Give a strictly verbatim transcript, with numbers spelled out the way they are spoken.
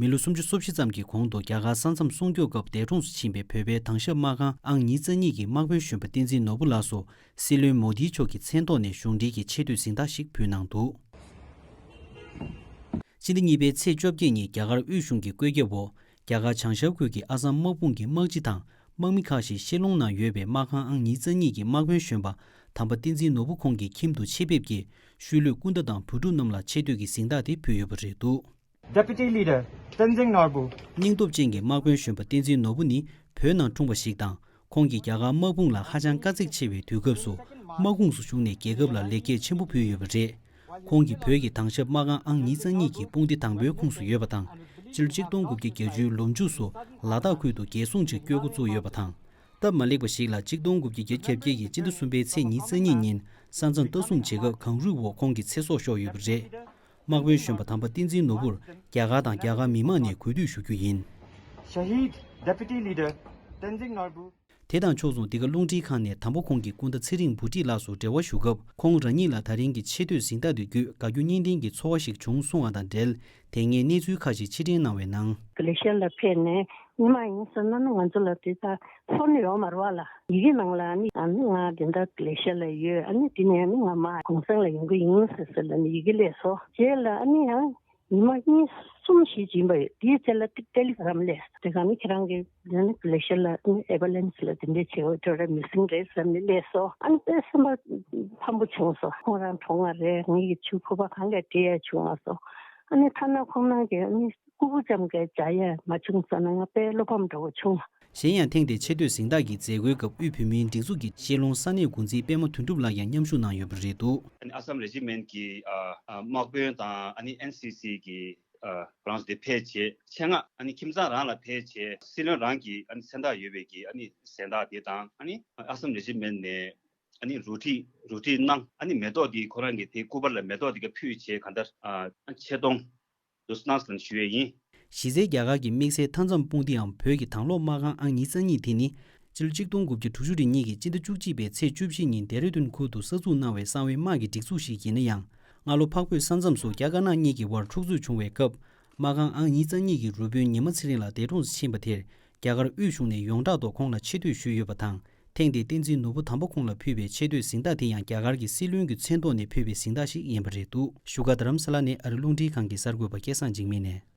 མི་ལོ་སུམ་ཅུ་སོ་བཞི་ཙམ་གྱི་གོང་དུ་རྒྱ་གར་ས་མཚམས་སྲུང་སྐྱོབ་སྐབས་འདས་གྲོངས་སུ་ཕྱིན་པའི་བོད་པའི་དྭང་ཞབས་སྨར་ཁམས་ཨང་ཉིས་རྩ་གཉིས་ཀྱི་དམག་དཔོན་གཞོན་པ་བསྟན་འཛིན་ནོར་བུ་ལགས་སུ་སྲིད་བློན་མོ་དིའི་མཆོག་གི་མཚན་ཐོག་ནས་གཞུང་འབྲེལ་གྱི་ཆེ་བསྟོད་གཟེངས་རྟགས་ཤིག་ཕུལ་གནང་འདུག་སྤྱི་ཟླ་གཉིས་པའི་ཚེས་བཅོ་བརྒྱད་ཉིན་རྒྱ་གར་དབུས་གཞུང་གི་བཀོད་ཁྱབ་འོག་རྒྱ་གར་བྱང་ཤར་ཁུལ་གྱི་ཨ་སམ་དམག་དཔུང་གི་དམག་སྤྱི་དང་དམག་མི་ཁག་ཞིག་ཤེལ་ལོང་ནང་ཡོད་པའི་སྨར་ཁམས་ཨང་ཉིས་རྩ་གཉིས་ཀྱི་དམག་དཔོན་གཞོན་པ་དམ་པ་བསྟན་འཛིན་ནོར་བུ་ཁོང་གི་ཁྱིམ་དུ་ཆེད་ཕེབས་ཀྱིས་ཤུལ་ལུས་སྐུ་ཟླ་དང་བུ་ཕྲུག་རྣམས་ལ་ཆེ་བསྟོད་ཀྱི་གཟེངས་རྟགས་དེ་ཕུལ་ཡོད་པ་རེད་འདུག Deputy Leader Tenzing Norbu. སྙིང་སྟོབས་ཅན་གྱི་དམག་དཔོན་གཞོན་པ་བསྟན་འཛིན་ནོར་བུ་ནི་བོད་ནང་འཁྲུངས་པ་ཞིག་དང་། ཁོང་གིས་རྒྱ་གར་དམག་དཔུང་ལ་ཧ་ཅང་དཀའ་ཚེགས་ཆེ་བའི་དུས་སྐབས་སུ་དམག་དཔུང་སུ་ཞུགས་ནས་རྒྱལ་ཁབ་ལ་ལེགས་སྐྱེས་ཆེན་པོ་ཕུལ་ཡོད་པ་རེད། ཁོང་གིས་བོད་ཀྱི་དྭང་ཞབས་སྨར་ཁམས་ཨང་ཉིས་རྩ་གཉིས་ཀྱི་དཔུང་སྡེ་དང་པོའི་ཁོངས་སུ་ཡོད་པ་དང་། སྤྱི་ལོ་གཅིག་སྟོང་དགུ་བརྒྱ་བརྒྱད་ཅུའི་ལོ་མཇུག་སུ་ལ་དྭགས་ཁུལ་དུ་རྒྱལ་སྲུང་ཆེད་བསྐྱོད་འགོ་བཙུགས་ཡོད་པ་དང་། སྟབས་མ་ལེགས་པ་ཞིག་ལ་གཅིག་སྟོང་དགུ་བརྒྱ་བརྒྱད་ཅུ་གྱ་བརྒྱད་ཀྱི་སྤྱི་ཟླ་གསུམ་པའི་ཚེས་ཉེར་གཉིས་ཉིན་ས་མཚམས་ལྟ་སྲུང་བྱེད་སྐབས་གངས་རུད་འོག་ཁོང་གི་ཚེ་སྲོག་ཤོར་ཡོད་པ་རེད། དམག་དཔོན་གཞོན་པ་དམ་པ་བསྟན་འཛིན་ནོར་བུར་རྒྱ་གར་དང་རྒྱ་གར་མི་མང་ནས་གུས་འདུད་ཞུ་རྒྱུ་ཡིན། Shahid Deputy Leader Tenzing Norbu. དེ་དང་ཕྱོགས་མཚུངས་འདི་ག་རླུང་འཕྲིན་ཁང་ནས་དམ་པ་ཁོང་གི་སྐུ་ཟླ་ཚེ་རིང་བུ་ཁྲིད་ལགས་སུ་འབྲེལ་བ་ཞུ་སྐབས། ཁོང་རང་ཉིད་ལ་ད་རིང་གི་ཆེ་བསྟོད་གཟེངས་རྟགས་འདི་བརྒྱུད་དགའ་སྐྱོ་གཉིས་ལྡན་གྱི་ཚོར་བ་ཞིག་བྱུང་གསུང་བ་དང་འབྲེལ། དེ་སྔའི་གནས་ཚུལ་ཁག་ཅིག་ཕྱིར་དྲན་གནང་བའི་ནང་། མ་ལེ་ཤ་ལ་ཕེབས་ནས་མི་མང་ཡིན་ཟེར་ན་ནི་ང་ཚོ་ལ་དེ་ལྟར་ཚོར་ནས་ཡོད་མ་རེད་བ་ལ། ཡི་གེ་ནང་ལ་ནི་ཨ་ནི་ང་དེ་འདྲ་མ་ལེ་ཤ་ལ་ཡོད། ཨ་ནི་དེ་ནས་ནི་ང་མར་གུང་སེང་ལ་ཡོང་གི་ཡིན་ཟེར་ཟེར་ལ་ནི་ཡི་གེ་སླེབས་སོང་། རྗེས་ལ་ཨ་ནི་ཡང་ཉི་མ་གཉིས་གསུམ་ཞིག་ཕྱིན་པ་ཡོད། དེའི་རྗེས་ལ་ཏེ་ཏེ་ལི་གྷ་རམ་སླེབས་སོང་། དེ་ག་ནི་ཁྱེད་རང་གི་ནི་མ་ལེ་ཤ་ལ་ནི་ཨེམ་བུ་ལེན་སི་ལ་དེ་འདྲས་བྱེད་འོས་འཕྲོད་ར་མི་སིང་རེད་ཟེར་ནས་སླེབས་སོང་། ཨ་ནི་དཔེ་སེམས་པ་ཕམ་པོ་བྱུང་སོང་། ཁོང་རང་གྲོངས་པ་རེད། ངེད་ཀྱི་ཆུ་ཁུ་པ་གང་ག་སྤྲད་ཡ་བྱུང་བ་སོང་། ཨ་ནི་ཐ་ན་ཁོང་རང་གི་ཨ་ནི་སྐུ་པུ་ཙམ་གྱི་འཇགས་ཡ་མ་བྱུང་ཟེར་ན་ང་དཔེ་བློ་ཕམ་འདྲ་བོ་བྱུང་། གཞན་ཡང་ཐེངས་འདིའི་ཆེ་བསྟོད་གཟེངས་རྟགས་ཀྱི་མཛད་སྒོའི་སྐབས་དབུས་བོད་མིའི་སྒྲིག་འཛུགས་ཀྱི་ཤེལ་ལོང་ས་གནས་འགོ་འཛིན་པད་མ་དོན་གྲུབ་ལགས་ཡང་མཉམ་ཞུགས་གནང་ཡོད་པ་རེད་འདུག་ཨ་ནི་ཨ་སམ་རེ་ཇི་མེན་ཊི་གི་ཨ་ཨ་དམག་དཔོན་དང་ཨ་ནི་ཨེན་སི་སི་གི་ཨ་ཁོ་རང་ཚོ་དེ་ཕེབས་བྱས། ཆེད་མངགས་ཨ་ནི་ཁྱིམ་ཚང་རང་ལ་ཕེབས་བྱས། སྲིད་བློན་རང་གི་ཨ་ནི་མཚན་རྟགས་ཡོད་པའི་གི་ཨ་ནི་གཟེངས་རྟགས་དེ་དང་། ཨ་ནི་ཨ་སམ་རེ་ཇི་མེན་ཊི་ནས་ཨ་ནི་རོ་ཁྲིད་རོ་ཁྲིད་གནང་། ཨ་ནི་མེ་ཏོག་དེ་ཁོ་རང་གི་དེ་སྐུ་པར་ལ་མེ་ཏོག་དེ་ག་ཕུལ་བྱས། གང་ལྟར་ཨ་ཆེ་མཐོང་དུ་གནང་ཟིན་ཞུ་ཡས་ཡིན། གཞི་རྩའི་རྒྱ་གར་གྱི་དམིགས་བསལ་མཐའ་མཚམས་དཔུང་སྡེའམ་བོད་ཀྱི་དྭང་སློབ་སྨར་ཁམས་ཨང་ཉིས་རྩ་གཉིས་དེ་ནི། སྤྱི་ལོ་གཅིག་སྟོང་དགུ་བརྒྱ་དྲུག་ཅུ་རེ་གཉིས་ཀྱི་སྤྱི་ཟླ་བཅུ་གཅིག་པའི་ཚེས་བཅུ་བཞི་ཉིན་ལྡེ་ར་ལྡུན་ཁུལ་དུ་གསར་འཛུགས་གནང་བའི་གསང་བའི་དམག་གི་སྒྲིག་འཛུགས་ཤིག་ཡིན་ན་ཡང་། སྔ་ལོ་འཕགས་བོད་ས་མཚམས་སུ་རྒྱ་དཀར་ནག་གཉིས་ཀྱི་དབར་འཁྲུག་རྩོད་བྱུང་བའི་སྐབས། སྨར་ཁམས་ཨང་ཉིས་རྩ་གཉིས་ཀྱི་རུ་དཔོན་ཉི་མ་ཚེ་རིང་ལགས་འདས་གྲོངས་སུ་ཕྱིན་པ་དེར། རྒྱ་གར་དབུས་གཞུང་ནས་ཡོངས་གྲགས་ཐོག་ཁོང་ལ་ཆེ་བསྟོད་ཞུས་ཡོད་པ་དང་། ཐེངས་འདིའི་བསྟན་འཛིན་ནོར་བུ་དམ་པ་ཁོང་ལ་ཕུལ་བའི་ཆེ་བསྟོད་གཟེངས་རྟགས་དེ་ཡང་རྒྱ་གར་གྱི་སྲིད་བློན་གྱི་མཚན་ཐོག་ནས་ཕུལ་བའི་གཟེངས་རྟགས་ཤིག་ཡིན་པ་རེད་འདུག་བཞུགས་སྒར་རྡ་རམ་ས་ལ་ནས་ཨ་རི་རླུང་འཕྲིན་ཁང་གི་གསར་འགོད་པ་སྐལ་བཟང་འཇིགས་མེད་ནས།